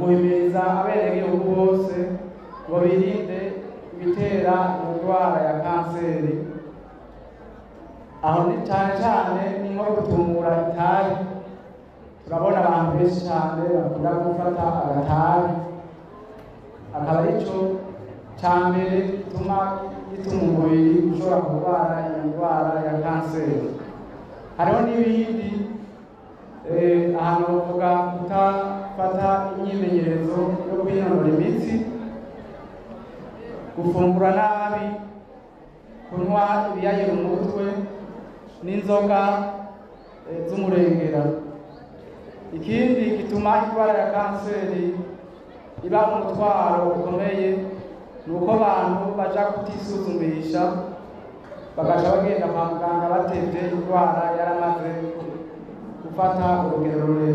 Guhimiriza abenegihugu bose ngo birinde ibitera indwara ya kanseri. Aho ni cyane cyane ni nko gutumura itabi. Turabona abantu benshi cyane bakunda gufata agatabi, akaba aricyo cya mbere gituma umubiri ushobora kurwara iyo ndwara ya kanseri. Hariho n'ibindi, ahantu bavuga kutafata imyimenyerezo yo kwinonora imitsi, gufungura nabi, kunywa ibiyayura umutwe n'inzoga z'umurengera. Ikindi gituma indwara ya kanseri iba umutwaro ukomeye ni uko abantu baja kutisuzumisha, bagaca bagenda kwa muganga batevye, indwara yaramaze gufata urugero rurerure.